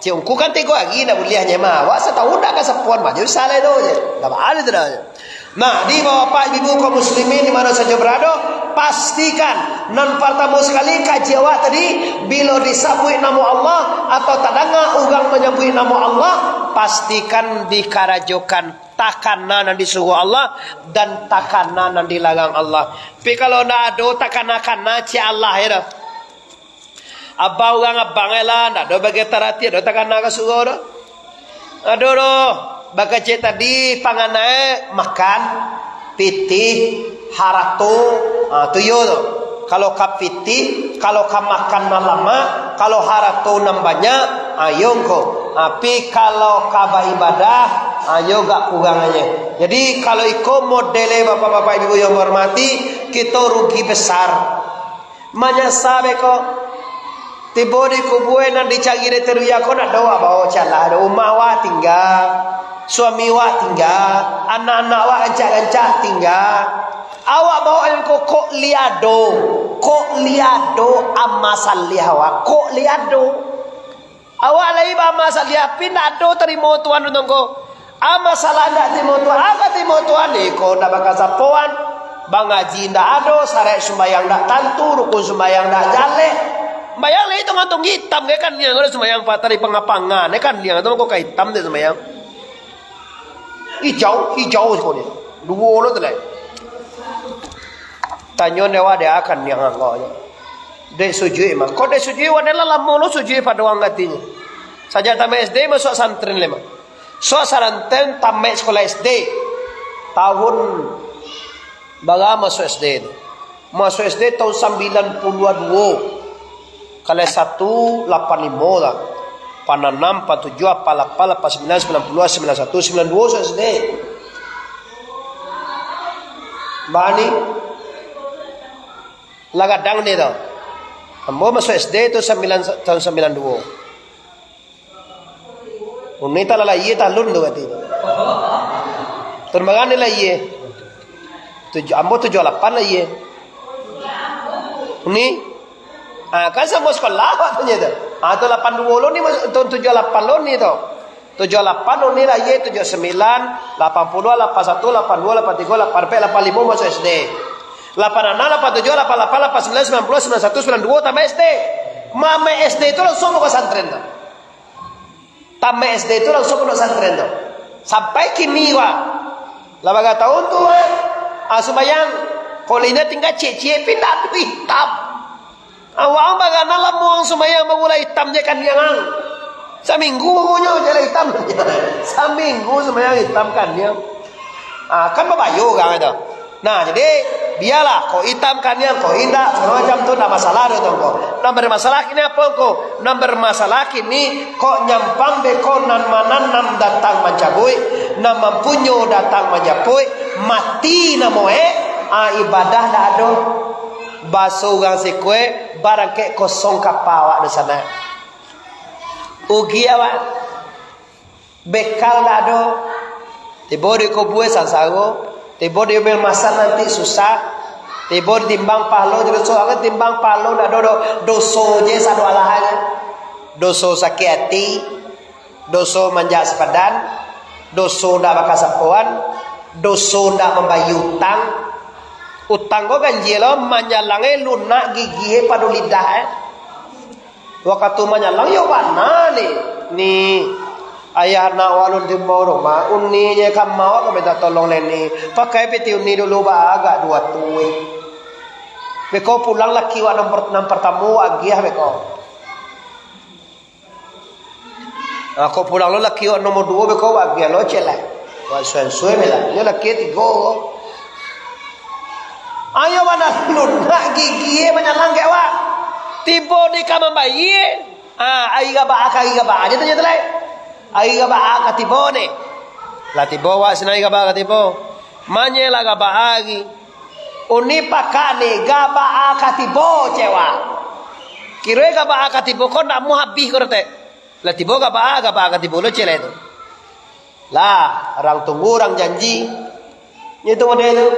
Cik Ungku kan tigo ari ndak buliah je mah. Awak satahun ndak kasapoan mah, jadi salah tu je. Ndak baa tu dah. Nah, di bapak ibu kaum muslimin di mana saja berada, pastikan nan partamo sakali kaji awak tadi, bilo disabuik namo Allah atau tadanga urang manyabuik namo Allah, pastikan dikarajokan takana nan disuruah Allah dan takana nan dilarang Allah. Tapi kalau ndak ado takana-kana cek Allah ya dah. Abah urang abang ai lah, ndak ado bagai tarati, ado takana ka surau doh. Ado doh, bakacek tadi, panganai makan, pitih, harato, ha, tu iyo tu. Kalau ka pitih, kalau ka makan nan lamak, kalau harato nan banyak, ha, iyo ngko. Tapi kalau ka baibadah, ha, iyo agak kurang aja. Jadi, kalau iko model bapak-bapak ibu yang hormati, kito rugi besar. Manyasa beko. Tibo di kubue nan dicari dek Teruya ko, ndak ado awak bao cek Allah do. Umah awak tingga, suami awak tingga, anak-anak awak rancak-rancak tingga. Awak bao nan ko kok liado, kok liado amal saleh awak, kok liado. Awak lai baamal saleh, tapi ndak ado tarimo Tuhan untuang ko. Ah, masalah ndak tarimo Tuhan, ah, ka tarimo Tuhan, iko ndak bakasapoan. Bangaji ndak ado, saraik sumbayang ndak tantu, rukun sumbayang ndak jaleh. Sumbayang lai tonggang-tonggang itam, kan niang, kalau sumbayang patah di panga-panga, kan niang, tu ko ka itam dek sumbayang. Ijau, ijau siko ni. Duo lo tu lai. Tanyo nyo awak dek akan niang angkau nyo. Dek sujuik mah. Kok dek sujuik, wadah lah lamo lo sujuik pado anggatinyo. Sajak tamat S D masuak santren lai mah. Suak santren tamat sekolah S D. Tahun bara masuak S D tu? Masuak S D tahun sambilan puluah duo. Kelas satu lapan limo lah. Lapan anam, lapan tujuh, lapan lapan, lapan sambilan, sambilan puluah, sambilan satu, sambilan duo masuak S D. Bani. Lah gadang ni tau. Ambo masuak S D tu sambilan, tahun sambilan duo. Uni tak lah lahia talun tu kati. Tahun bara ni lahia? Tujuh, ambo tujuh lapan lahia. Uni? Ah, kan samo sekolah waktunyo tu. Ah, tu lapan duo lo ni, tahun tujuh lapan lo ni tu. Tujuh lapan Uni lahia, tujuh sambilan, lapan puluah, lapan satu, lapan duo, lapan tigo, lapan ampek, lapan limo masuak S D. Lapan anam, lapan tujuh, lapan lapan, lapan sambilan, sambilan puluah, sambilan satu, sambilan duo tamat S D. Tamat S D tu langsung ka pasantren tu. Tamat S D tu langsung ka pasantren tu. Sampai kini, wah. Lah bara tahun tu, wah. Ah, sumbayang. Kuliknyo tingga ciek-ciek, pindah tu itam. Awak ang bagana lamo ang sumbayang, baru lah itam je kaniang ang. Saminggu baru nyo je lah itam. Saminggu sumbayang itam kaniang. Ah, kan babayo urang tu. Nah, jadi, bialah, kok itam kaniang, kok indak, sagalo macam tu, ndak masalah doh tu, ngko. Nan bermasalah kini apo, ngko? Nan bermasalah kini, kok nyampang beko nan mananam datang mancabuik, nan mampunyo datang manjapuik, mati namo e, ah, ibadah ndak ado. Baso urang siko e, barangkek kosong kapa awak di sana. Ugi awak. Bekal ndak ado. Tibo di kubua sansaro, tibo di umeh masan nanti susah, tibo ditimbang pahalo jo doso, akan timbang pahalo ndak ado doh, doso je sado alahan. Doso sakik ati, doso manjak sapadan, doso ndak bakasapoan, doso ndak mambayia utang. Utang ko ganjia lo, manyalang e lunak gigi e pado lidah e. Wakatu manyalang, yo bana ni. Ni, ayah anak wak alun tibo rumah, uni je ka ma wak ka minta tolong lai ni. Pakai piti uni dulu, ba agak duo tuih. Beko pulang laki wak nan per-, nan partamo wak agiah beko. Ako pulang lo laki wak nomor duo beko wak agiah lo cek lai. Wak suan-suan lah. Nyo laki tigo ko. Ayo bana lunak gigi e manyalang kek wak. Tibo di ka mambayia. Ah, ari gabaa ka ari gabaa je tu, je tu lai. Ari gabaa ka tibo ni. Lah tibo wak sinan ari gabaa ka tibo. Manye lah gabaa ari. Uni pakak ni, gabaa ka tibo cek wak. Kiro e gabaa ka tibo ko ndak amuah abih ko doh tek. Lah tibo gabaa, gabaa ka tibo lo cek lai tu. Lah, urang tunggu, urang janji. Itu model tu.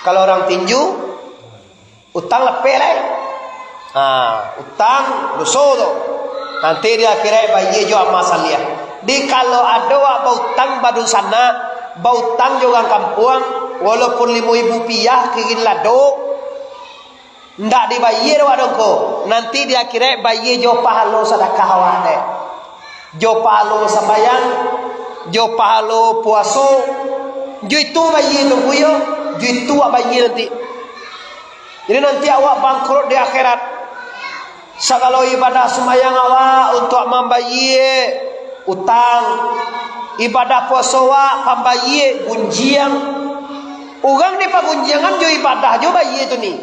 Kalau urang tinju, utang lapeh lai. Ha, utang doso tu. Nanti di akhirat bayia jo amal saliah. Di kalau ado awak bautang badunsanak, bautang jo urang kampuang, walaupun limo ribu rupiah kirin lado, ndak dibayia dek awak doh ko. Nanti di akhirat bayia jo pahalo sadakah awak dek. Jo pahalo sambayang, jo pahalo puaso, jo itu bayia tu buyo, jo itu awak bayia nanti. Jadi nanti awak bangkrut di akhirat. Sagalo ibadah sumbayang awak untuak mambayia utang, ibadah puaso awak pambayia gunjiang. Urang dipagunjiangan jo ibadah jo bayia tu ni.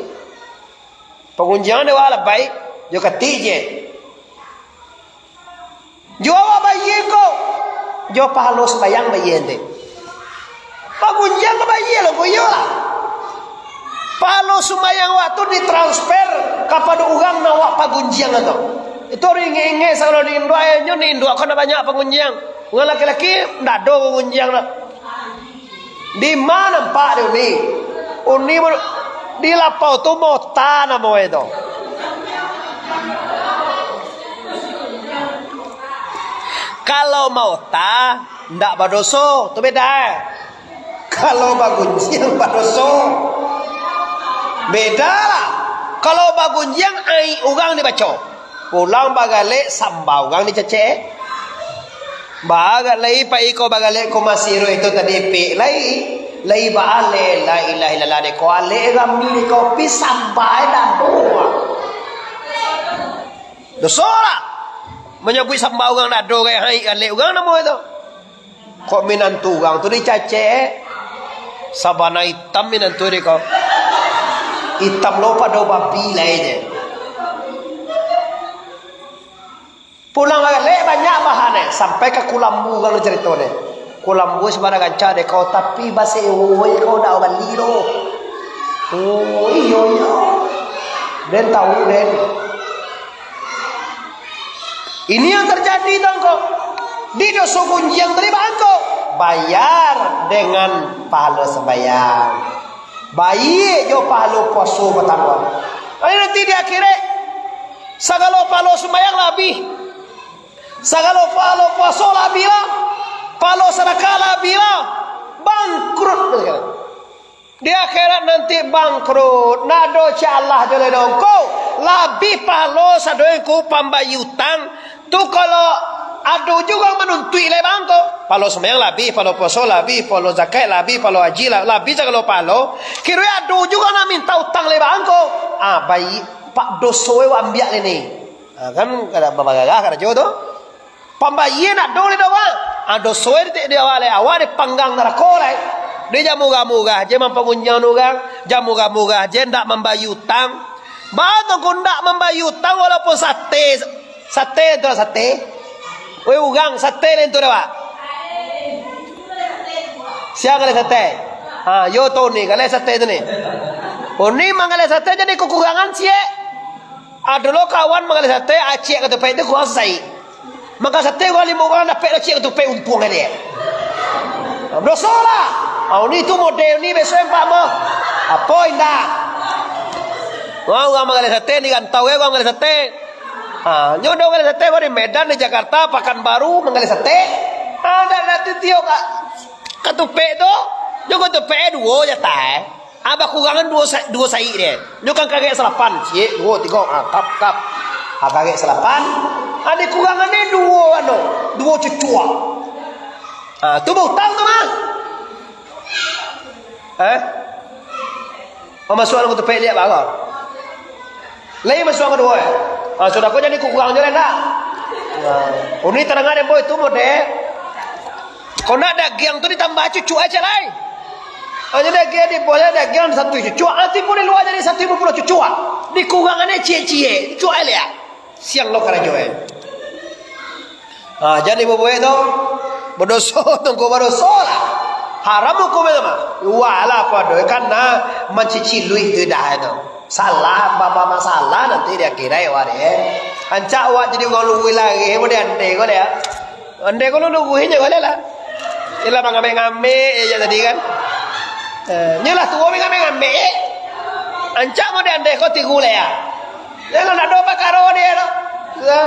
Pagunjiangan dek awak labai, jo katik je. Jo awak bayia ko, jo pahalo sumbayang bayia ente. Pagunjiang ka bayia lo ko, iyolah. Pahalo sumbayang awak tu ditransfer kapado urang nan awak pagunjiang tu. Itu urang ingek-ingek sagalo di induak, ayo nyo di induak ko ndak banyak pagunjiang. Urang laki-laki ndak ado pagunjiang lah. Di ma nampak di uni? Uni mo-, di lapau tu mota namo e tu. Kalau mota, ndak badoso, tu beda. Kalau bagunjiang, badoso. Beda lah. Kalau bagunjiang, aik urang dibaco. Pulang bagalek, samba urang dicacek. Bagalek lai, pai ko bagalek ko masiruah itu tadi, pik lai. Lai baalek, la ilaha illallah dek ko, alek rami dek ko, pi samba e dado. Doso lah. Manyabuik samba urang dado, kayak hai alek urang namo itu. Kok minantu urang tu dicacek? Sabana itam minantu dek ko. Itam lo pado babi lai je. Pulang bagalek banyak bahan e, sampai ka kulambu urang carito ne. Kulambu sabana rancak dek ko, tapi basewo e ko dak bali doh. Oh, iyo, iyo. Den tahu, den. Ini yang terjadi tu, angko. Di doso gunjiang tadi, bangko. Bayar dengan pahalo sambayang. Bayia jo pahalo puaso batangguang. Jadi nanti di akhirat, sagalo pahalo sumbayang lah abih. Sagalo pahalo puaso lah abih lah. Pahalo sadakah lah abih lah. Bangkrut. Di akhirat nanti bangkrut, ndak ado cak Allah jo lai doh. Ngko, labiah pahalo sado ngko pambayia utang. Tu kalau ado juo urang manuntuik lai bangko. Pahalo sumbayang labiah, pahalo puaso labiah, pahalo zakat labiah, pahalo haji la-, labiah sagalo pahalo. Kiro ado juo urang nak minta utang lai bangko. Ah, baiak, pak doso e wak ambiak lai ni. Ah, kan kada bagarah karajo tu. Pambayia ndak ado lai doh, Bang. Ah, doso e di, di awak lai, awak dipanggang narako lai. Dia jan murah-murah je mampangunyian urang, jan murah-murah je ndak mambayia utang. Baa tu kok ndak mambayia utang walaupun sate, sate tu lah sate. Weh urang sate lain tu dah, Pak. Sia galeh sate? Ha, yo tu ni, galeh sate tu ni. Oh, ni manggaleh sate jadi kekurangan ciek. Ado lo kawan manggaleh sate, aciak katupek tu kurang sasai. Manggaleh sate urang limo urang dapek lo ciek katupek untuang dia. Doso lah. Au ni tu model ni biaso yang pamo. Apo indak? Wah, urang manggaleh sate ni rantau ya, urang manggaleh sate. Ha, nyo dah manggaleh sate di Medan, di Jakarta, Pakanbaru manggaleh sate. Ha, dah, dah tu tio ka, katupek tu. Nyo katupek duo jatah. Abah kurangan duo sa-, duo saik deh. Nyo kan karek salapan. Ciek, duo, tigo. Ah, kap, kap. Ah, karek salapan. Ah, dikurangannyo duo, anu, duo cucuak. Ah, tu bautang tu mah. Eh? Oh, masuak dalam katupek liak, Pak, ko? Lai masuak kaduo, eh? Ah, sudah ko jadi kukurang je lah, ndak? Nah, uni tadanga dek ambo itu model. Kok nak dagiang tu ditambah cucuak aja lai. Hanya dagiang di boleh dagiang satu cucuak, nanti pun di luar jadi satu lima puluh cucuak. Dikurangannyo ciek-ciek, cucuak liak. Siang lo karajo, eh. Ah, jadi babuek tu, badoso tu, kau badoso lah. Haram hukum itu mah. Wah lah, apa doh, karena manciciluik tu dah itu. Salah, baba masalah nanti di akhirat, wah deh. Ancak awak jadi urang luruih lari, mau diandai ko deh. Andai ko luruih je ko lah. Iyalah, mangambek-ngambek je tadi kan. Eh, nyo lah tuo mangambek-ngambek, eh. Ancak mau diandai ko tiru lah ya. Jangan nak doh pakaro dia tu. Ya.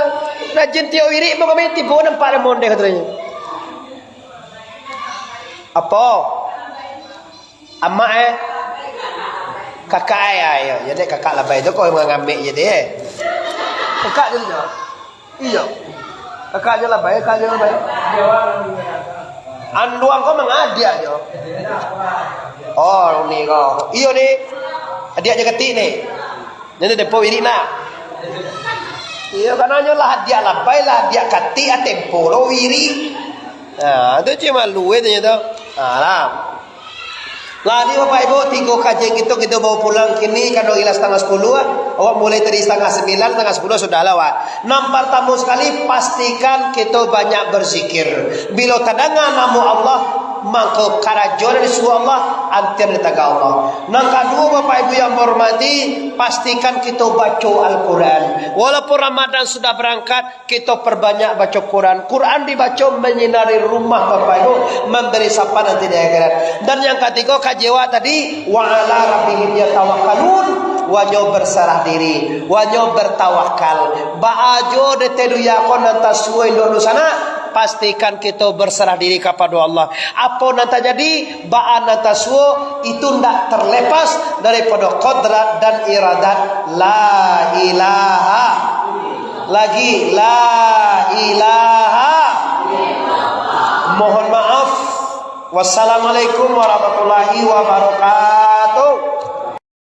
Rajin tiok wirik pun kami tipu nampak dia mondeh katonyo. Apo? Amak, eh? Kakak, eh? Ah, iyo. Jadi kakak labai tu kau mangambek je deh. Kakak je tu. Iyo. Kakak je labai, kakak je labai. Anduang kau mangadiak je. Oh, ni kau. Iyo ni. Adiak je ketik ni. Jadi depo wirik nak. Iyo, karano nyo lah adiak labai lah, adiak katik, ah, tempo lo wirik. Nah, tu cuma luwe tu nyo tu. Nah, lah. Lah ni Bapak Ibu, tigo kajian kito, kito bawa pulang kini, kan ilah setengah sepuluh, ah. Awak mulai tadi setengah sembilan, setengah sepuluh sudah lah, wak. Nan partamo sekali, pastikan kito banyak berzikir. Bilo tadanga namo Allah, mangko karajo nan disuruah Allah, antian ditagah Allah. Nan kaduo, Bapak Ibu yang bahormati, pastikan kito baco Al-Quran. Walaupun Ramadan sudah berangkat, kito perbanyak baco Quran. Quran dibaco menyinari rumah, Bapak Ibu, memberi sapa nanti di akhirat. Dan yang katigo, kaji awak tadi, wa ala rabbihim yatawakkalun, wanyo berserah diri, wanyo bertawakal. Baa jo dek teduya ko nan tasuo induak dunsanak, pastikan kito berserah diri kapado Allah. Apo nan tajadi, baa nan tasuo, itu ndak terlepas daripado kodrat dan iradat. La ilaha. Lagi, la ilaha. Mohon maaf. Wassalamualaikum warahmatullahi wabarakatuh.